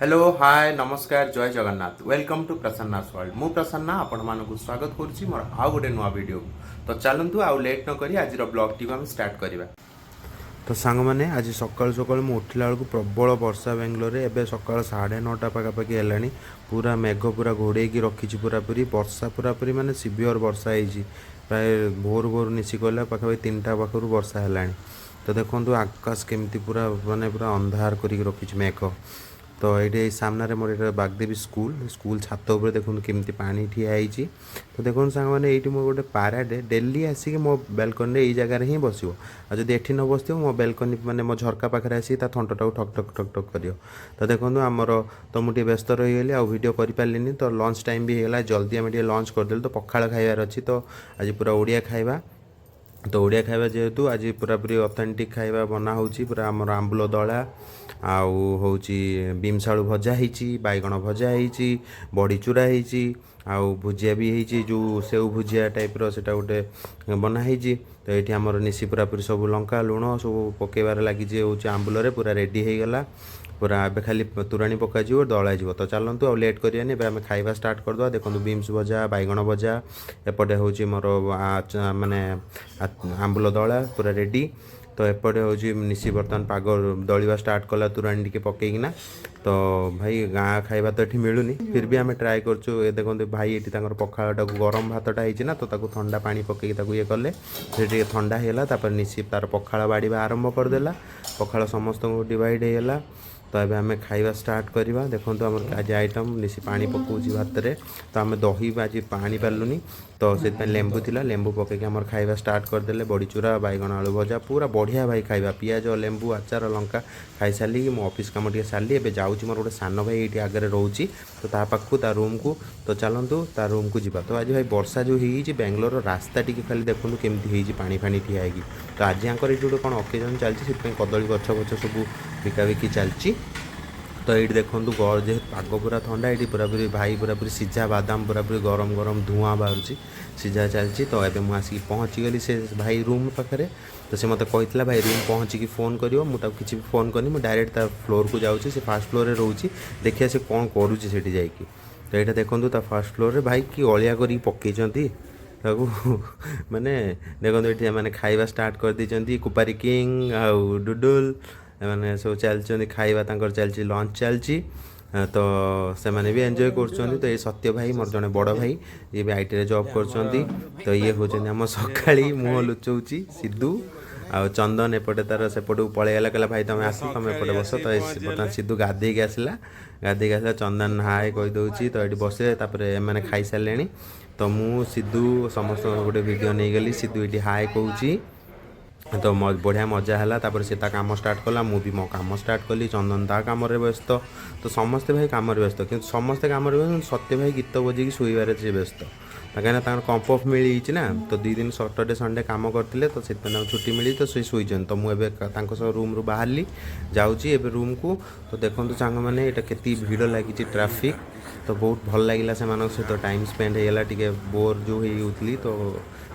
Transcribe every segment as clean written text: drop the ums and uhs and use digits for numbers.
Hello, ହାଏ, ନମସ୍କାର, ଜୟ Jagannath. Welcome to Prasanna's World. ମୁଁ ପ୍ରସନ୍ନା ଆପଣମାନଙ୍କୁ ସ୍ୱାଗତ କରୁଛି ମୋର ଆଉ ଗୋଟେ ନୂଆ ଭିଡ଼ିଓକୁ। ତ ଚାଲନ୍ତୁ, ଆଉ ଲେଟ୍ ନ କରି ଆଜିର ବ୍ଲଗ୍ଟିକୁ ଆମେ ଷ୍ଟାର୍ଟ କରିବା। ତ ସାଙ୍ଗମାନେ, ଆଜି ସକାଳୁ ସକାଳୁ ମୁଁ ଉଠିଲା ବେଳକୁ ପ୍ରବଳ ବର୍ଷା ବାଙ୍ଗାଲୋରରେ। ଏବେ ସକାଳ 9:30 ପାଖାପାଖି ହେଲାଣି। ପୁରା ମେଘ ପୁରା ଘୋଡ଼େଇକି ରଖିଛି ପୁରାପୁରି। ବର୍ଷା ପୁରାପୁରି ମାନେ ସିଭିଅର୍ ବର୍ଷା ହେଇଛି। ପ୍ରାୟ ଭୋରୁ ଭୋରୁ ନିଶି କହିଲା ପାଖାପାଖି 3ଟା ପାଖରୁ ବର୍ଷା ହେଲାଣି। ତ ଦେଖନ୍ତୁ, ଆକାଶ କେମିତି ପୁରା ମାନେ ପୁରା ଅନ୍ଧାର କରିକି ରଖିଛି ମେଘ। ତ ଏଇଠି ଏଇ ସାମ୍ନାରେ ମୋର ଏଇଟା ବାଗଦେବୀ ସ୍କୁଲ। ସ୍କୁଲ ଛାତ ଉପରେ ଦେଖନ୍ତୁ କେମିତି ପାଣି ଠିଆ ହେଇଛି। ତ ଦେଖନ୍ତୁ ସାଙ୍ଗମାନେ, ଏଇଠି ମୋର ଗୋଟେ ପାରାଟେ ଡେଲି ଆସିକି ମୋ ବାଲକୋନିରେ ଏଇ ଜାଗାରେ ହିଁ ବସିବ। ଆଉ ଯଦି ଏଠି ନ ବସିଥିବ, ମୋ ବାଲକୋନି ମାନେ ମୋ ଝରକା ପାଖରେ ଆସିକି ତା ଥଣ୍ଟଟାକୁ ଠକ୍ ଠକ୍ ଠକ୍ ଠକ୍ କରିବ। ତ ଦେଖନ୍ତୁ ଆମର ତ ମୁଁ ଟିକେ ବ୍ୟସ୍ତ ରହିଗଲି, ଆଉ ଭିଡ଼ିଓ କରିପାରିଲିନି। ତ ଲଞ୍ଚ ଟାଇମ୍ ବି ହେଇଗଲା, ଜଲ୍ଦି ଆମେ ଟିକେ ଲଞ୍ଚ କରିଦେଲୁ। ତ ପଖାଳ ଖାଇବାର ଅଛି। ତ ଆଜି ପୁରା ଓଡ଼ିଆ ଖାଇବା। ତ ଓଡ଼ିଆ ଖାଇବା ଯେହେତୁ, ଆଜି ପୁରାପୁରି ଅଥେଣ୍ଟିକ୍ ଖାଇବା ବନା ହେଉଛି। ପୁରା ଆମର ଆମ୍ବୁଲ ଦଳା ଆଉ ହେଉଛି ବିମ୍ସ ଆଳୁ ଭଜା ହେଇଛି, ବାଇଗଣ ଭଜା ହେଇଛି, ବଡ଼ି ଚୁରା ହେଇଛି ଆଉ ଭୁଜିଆ ବି ହେଇଛି। ଯେଉଁ ସେଉ ଭୁଜିଆ ଟାଇପ୍ର ସେଇଟା ଗୋଟେ ବନା ହେଇଛି। ତ ଏଇଠି ଆମର ନିଶି ପୁରାପୁରି ସବୁ ଲଙ୍କା ଲୁଣ ସବୁ ପକାଇବାରେ ଲାଗିଛି। ହେଉଛି ଆମ୍ବୁଲରେ ପୁରା ରେଡ଼ି ହେଇଗଲା ପୁରା। ଏବେ ଖାଲି ତୋରାଣୀ ପକାଯିବ, ଦଳାଯିବ। ତ ଚାଲନ୍ତୁ, ଆଉ ଲେଟ୍ କରିବାନି, ଏବେ ଆମେ ଖାଇବା ଷ୍ଟାର୍ଟ କରିଦେବା। ଦେଖନ୍ତୁ, ବିମ୍ସ ଭଜା, ବାଇଗଣ ଭଜା, ଏପଟେ ହେଉଛି ମୋର ମାନେ ଆମ୍ବୁଲ ଦଳା ପୁରା ରେଡ଼ି। ତ ଏପଟେ ହେଉଛି ନିଶି ବର୍ତ୍ତମାନ ପାଗ ଦଳିବା ଷ୍ଟାର୍ଟ କଲା ତୋରାଣୀ ଟିକେ ପକେଇକିନା। ତ ଭାଇ, ଗାଁ ଖାଇବା ତ ଏଠି ମିଳୁନି, ଫିର୍ ବି ଆମେ ଟ୍ରାଏ କରୁଛୁ। ଏ ଦେଖନ୍ତୁ, ଭାଇ ଏଠି ତାଙ୍କର ପଖାଳଟାକୁ, ଗରମ ଭାତଟା ହେଇଛି ନା, ତ ତାକୁ ଥଣ୍ଡା ପାଣି ପକେଇକି ତାକୁ ଇଏ କଲେ, ସେ ଟିକେ ଥଣ୍ଡା ହେଇଗଲା। ତାପରେ ନିଶି ତାର ପଖାଳ ବାଢ଼ିବା ଆରମ୍ଭ କରିଦେଲା। ପଖାଳ ସମସ୍ତଙ୍କୁ ଡିଭାଇଡ଼ ହେଇଗଲା। ତ ଏବେ ଆମେ ଖାଇବା ଷ୍ଟାର୍ଟ କରିବା। ଦେଖନ୍ତୁ ଆମର ଆଜି ଆଇଟମ୍। ନିଶି ପାଣି ପକାଉଛି ଭାତରେ। ତ ଆମେ ଦହି ଆଜି ପାଣି ପାରିଲୁନି, ତ ସେଥିପାଇଁ ଲେମ୍ବୁ ଥିଲା, ଲେମ୍ବୁ ପକାଇକି ଆମର ଖାଇବା ଷ୍ଟାର୍ଟ କରିଦେଲେ। ବଡ଼ିଚୁରା, ବାଇଗଣ ଆଳୁ ଭଜା, ପୁରା ବଢ଼ିଆ ଭାଇ ଖାଇବା। ପିଆଜ, ଲେମ୍ବୁ, ଆଚାର, ଲଙ୍କା ଖାଇସାରିକି ମୁଁ ଅଫିସ୍ କାମ ଟିକେ ସାରିଲି। ଏବେ ଯାଉଛି, ମୋର ଗୋଟେ ସାନ ଭାଇ ଏଇଠି ଆଗରେ ରହୁଛି, ତ ତା ପାଖକୁ, ତା ରୁମ୍କୁ। ତ ଚାଲନ୍ତୁ, ତା ରୁମ୍କୁ ଯିବା। ତ ଆଜି ଭାଇ ବର୍ଷା ଯେଉଁ ହେଇଯାଇଛି, ବାଙ୍ଗାଲୋରର ରାସ୍ତା ଟିକେ ଖାଲି ଦେଖନ୍ତୁ କେମିତି ହେଇଛି, ପାଣି ଫାଣି ଠିଆ ହେଇକି। ତ ଆଜି ଆଙ୍କର ଏଇଠି ଗୋଟେ କ'ଣ ଅକେଜନ୍ ଚାଲିଛି, ସେଥିପାଇଁ କଦଳୀ ଗଛ ଫଛ ସବୁ ବିକାବିକି ଚାଲିଛି। ତ ଏଇଠି ଦେଖନ୍ତୁ, ଯେହେତୁ ପାଗ ପୁରା ଥଣ୍ଡା, ଏଇଠି ପୁରାପୁରି ଭାଇ ପୁରାପୁରି ସିଝା ବାଦାମ, ପୁରାପୁରି ଗରମ ଗରମ ଧୂଆଁ ବାହାରୁଛି, ସିଝା ଚାଲିଛି। ତ ଏବେ ମୁଁ ଆସିକି ପହଞ୍ଚିଗଲି ସେ ଭାଇ ରୁମ୍ ପାଖରେ। ତ ସେ ମୋତେ କହିଥିଲା, ଭାଇ ରୁମ୍ ପହଞ୍ଚିକି ଫୋନ୍ କରିବ। ମୁଁ ତାକୁ କିଛି ବି ଫୋନ୍ କରିନି, ମୁଁ ଡାଇରେକ୍ଟ ତା ଫ୍ଲୋର୍କୁ ଯାଉଛି। ସେ ଫାର୍ଷ୍ଟ ଫ୍ଲୋର୍ରେ ରହୁଛି। ଦେଖିବା ସେ କ'ଣ କରୁଛି ସେଠି ଯାଇକି। ତ ଏଇଟା ଦେଖନ୍ତୁ, ତା ଫାର୍ଷ୍ଟ ଫ୍ଲୋର୍ରେ ଭାଇ କି ଅଳିଆ କରିକି ପକେଇଛନ୍ତି ତାକୁ। ମାନେ ଦେଖନ୍ତୁ, ଏଠି ଏମାନେ ଖାଇବା ଷ୍ଟାର୍ଟ କରିଦେଇଛନ୍ତି। କୁପାରୀ କିଙ୍ଗ ଆଉ ଡୁଡୁଲ, ଏମାନେ ସବୁ ଚାଲିଛନ୍ତି ଖାଇବା, ତାଙ୍କର ଚାଲିଛି, ଲଞ୍ଚ ଚାଲିଛି। ତ ସେମାନେ ବି ଏନ୍ଜୟ କରୁଛନ୍ତି। ତ ଏଇ ସତ୍ୟ ଭାଇ ମୋର ଜଣେ ବଡ଼ ଭାଇ, ଇଏ ବି ଆଇଟିରେ ଜବ୍ କରୁଛନ୍ତି। ତ ଇଏ ହେଉଛନ୍ତି ଆମ ସକାଳି, ମୁହଁ ଲୁଚଉଛି ସିଧୁ। ଆଉ ଚନ୍ଦନ ଏପଟେ ତାର ସେପଟକୁ ପଳେଇଗଲା, କହିଲା, ଭାଇ ତମେ ଆସ, ତମେ ଏପଟେ ବସ। ତ ବର୍ତ୍ତମାନ ସିଧୁ ଗାଧେଇକି ଆସିଲା। ଗାଧେଇକି ଆସିଲା, ଚନ୍ଦନ ହାଏ କହିଦେଉଛି। ତ ଏଠି ବସିଲେ। ତାପରେ ଏମାନେ ଖାଇସାରିଲେଣି। ତ ମୁଁ ସିଧୁ ସମସ୍ତଙ୍କର ଗୋଟେ ଭିଡ଼ିଓ ନେଇଗଲି। ସିଧୁ ଏଠି ହାଏ କହୁଛି। ତ ବଢ଼ିଆ ମଜା ହେଲା। ତାପରେ ସେ ତା କାମ ଷ୍ଟାର୍ଟ କଲା, ମୁଁ ବି ମୋ କାମ ଷ୍ଟାର୍ଟ କଲି। ଚନ୍ଦନ ତା କାମରେ ବ୍ୟସ୍ତ। ତ ସମସ୍ତେ ଭାଇ କାମରେ ବ୍ୟସ୍ତ। କିନ୍ତୁ ସମସ୍ତେ କାମରେ ବ୍ୟସ୍ତ, କିନ୍ତୁ ସତ୍ୟ ଭାଇ ଗୀତ ବଜେଇକି ଶୋଇବାରେ ସେ ବ୍ୟସ୍ତ। କାହିଁକିନା ତାଙ୍କର କମ୍ପ ଅଫ୍ ମିଳିଯାଇଛି ନା, ତ 2 ଦିନ ସଟରଡେ ସଣ୍ଡେ କାମ କରିଥିଲେ, ତ ସେଥିପାଇଁ ତାଙ୍କୁ ଛୁଟି ମିଳିଛି, ତ ସେ ଶୋଇଛନ୍ତି। ତ ମୁଁ ଏବେ ତାଙ୍କ ସହ ରୁମ୍ରୁ ବାହାରିଲି, ଯାଉଛି ଏବେ ରୁମ୍କୁ। ତ ଦେଖନ୍ତୁ ସାଙ୍ଗମାନେ, ଏଇଟା କେତିକି ଭିଡ଼ ଲାଗିଛି, ଟ୍ରାଫିକ୍। ତ ବହୁତ ଭଲ ଲାଗିଲା, ସେମାନଙ୍କ ସହିତ ଟାଇମ୍ ସ୍ପେଣ୍ଡ ହେଇଗଲା। ଟିକେ ବୋର୍ ଯେଉଁ ହେଇଯାଉଥିଲି, ତ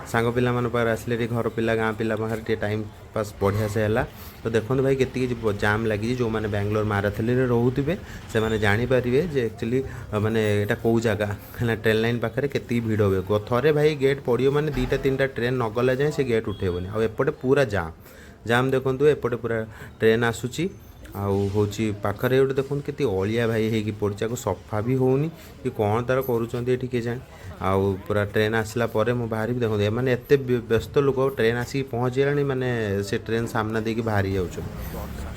ସାଙ୍ଗ ପିଲାମାନଙ୍କ ପାଖରେ ଆସିଲେ ଟିକେ, ଘର ପିଲା, ଗାଁ ପିଲା ପାଖରେ ଟିକେ ଟାଇମ୍ ପାସ୍ ବଢ଼ିଆ ସେ ହେଲା। ତ ଦେଖନ୍ତୁ ଭାଇ, କେତିକି ଜାମ୍ ଲାଗିଛି। ଯେଉଁମାନେ ବାଙ୍ଗାଲୋର ମାରାଥଲିରେ ରହୁଥିବେ, ସେମାନେ ଜାଣିପାରିବେ ଯେ ଆକ୍ଚୁଆଲି ମାନେ ଏଇଟା କେଉଁ ଜାଗା ହେଲା। ଟ୍ରେନ୍ ଲାଇନ୍ ପାଖରେ କେତିକି ଭିଡ଼ ହୁଏ। ଥରେ ଭାଇ ଗେଟ୍ ପଡ଼ିବ ମାନେ ଦୁଇଟା ତିନିଟା ଟ୍ରେନ୍ ନଗଲା ଯାଏଁ ସେ ଗେଟ୍ ଉଠେଇବନି। ଆଉ ଏପଟେ ପୁରା ଜାମ୍ ଜାମ୍। ଦେଖନ୍ତୁ, ଏପଟେ ପୁରା ଟ୍ରେନ୍ ଆସୁଛି। ଆଉ ହେଉଛି ପାଖରେ ଗୋଟେ ଦେଖନ୍ତୁ, କେତେ ଅଳିଆ ଭାଇ ହେଇକି ପଡ଼ିଛି। ଆକୁ ସଫା ବି ହେଉନି କି କ'ଣ ତାର କରୁଛନ୍ତି ଏଠି କେଜାଣି। ଆଉ ପୁରା ଟ୍ରେନ୍ ଆସିଲା ପରେ ମୁଁ ବାହାରିବି। ଦେଖନ୍ତୁ, ଏମାନେ ଏତେ ବ୍ୟସ୍ତ ଲୋକ, ଟ୍ରେନ୍ ଆସିକି ପହଞ୍ଚିଗଲାଣି, ମାନେ ସେ ଟ୍ରେନ୍ ସାମ୍ନା ଦେଇକି ବାହାରି ଯାଉଛନ୍ତି।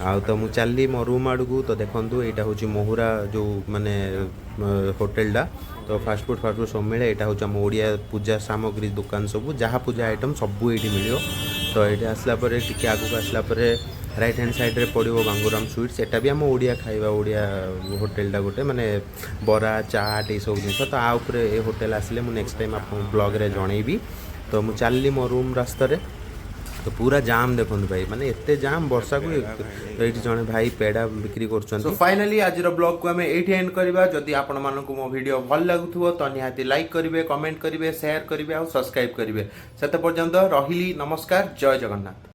ଆଉ ତ ମୁଁ ଚାଲିଲି ମୋ ରୁମ୍ ଆଡ଼କୁ। ତ ଦେଖନ୍ତୁ, ଏଇଟା ହେଉଛି ମହୁରା ଯେଉଁ ମାନେ ହୋଟେଲଟା। ତ ଫାଷ୍ଟଫୁଡ଼୍ ଫାଷ୍ଟଫୁଡ଼୍ ସବୁ ମିଳେ। ଏଇଟା ହେଉଛି ଆମ ଓଡ଼ିଆ ପୂଜା ସାମଗ୍ରୀ ଦୋକାନ ସବୁ, ଯାହା ପୂଜା ଆଇଟମ୍ ସବୁ ଏଇଠି ମିଳିବ। ତ ଏଇଠି ଆସିଲା ପରେ, ଟିକେ ଆଗକୁ ଆସିଲା ପରେ ରାଇଟ୍ ହ୍ୟାଣ୍ଡ ସାଇଡ଼୍ରେ ପଡ଼ିବ ଗାଙ୍ଗୁରାମ ସୁଇଟ୍ସ। ଏଟା ବି ଆମ ଓଡ଼ିଆ ଖାଇବା, ଓଡ଼ିଆ ହୋଟେଲଟା ଗୋଟେ, ମାନେ ବରା, ଚାଟ୍ ଏଇସବୁ ଜିନିଷ। ତ ଆ ଉପରେ ଏ ହୋଟେଲ ଆସିଲେ ମୁଁ ନେକ୍ସଟ ଟାଇମ୍ ଆପଣଙ୍କୁ ବ୍ଲଗ୍ରେ ଜଣେଇବି। ତ ମୁଁ ଚାଲିଲି ମୋ ରୁମ୍ ରାସ୍ତାରେ। ତ ପୁରା ଜାମ୍ ଦେଖନ୍ତୁ ଭାଇ, ମାନେ ଏତେ ଜାମ୍ ବର୍ଷାକୁ। ତ ଏଇଠି ଜଣେ ଭାଇ ପେଡ଼ା ବିକ୍ରି କରୁଛନ୍ତି। ସୋ ଫାଇନାଲି ଆଜିର ବ୍ଲଗକୁ ଆମେ ଏଇଠି ଏଣ୍ଡ କରିବା। ଯଦି ଆପଣମାନଙ୍କୁ ମୋ ଭିଡ଼ିଓ ଭଲ ଲାଗୁଥିବ, ତ ନିହାତି ଲାଇକ୍ କରିବେ, କମେଣ୍ଟ କରିବେ, ସେୟାର କରିବେ ଆଉ ସବସ୍କ୍ରାଇବ୍ କରିବେ। ସେତେ ପର୍ଯ୍ୟନ୍ତ ରହିଲି, ନମସ୍କାର, ଜୟ ଜଗନ୍ନାଥ।